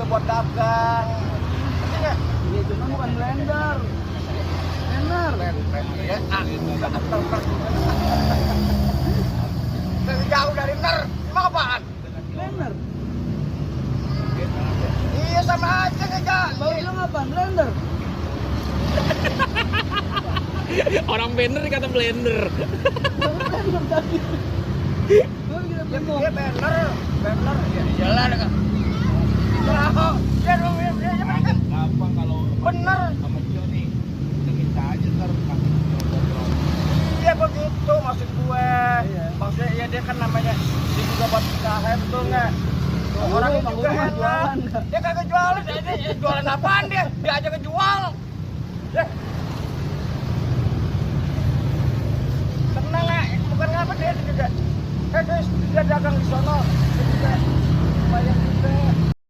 buat dagang. Ngerti nggak? Iya, cuma bukan blender. Ya, jauh dari ner, emang apaan? Blender. Iya sama aja ngejak. Baru bilang apa? Blender. Orang banner dikata blender. Blender tadi. Gue kira bengong. Dia banner, ya jalan kan. Lah, dia kan. Apa kalau Bener. sama Cio nih udah minta aja ntar kasih ngobrol. Iya begitu maksud gue. Iya. Maksudnya ya dia kan namanya dia juga buat usaha betul nggak? Bang Orang Guru, itu Bang juga Guru mah enak. jualan, nggak? Dia kagak jualan, dia jualan apaan dia? Dia aja kejual. Tenang nggak? Bukan ngapa dia juga. Dia dagang di sono. Dia juga bayar juga.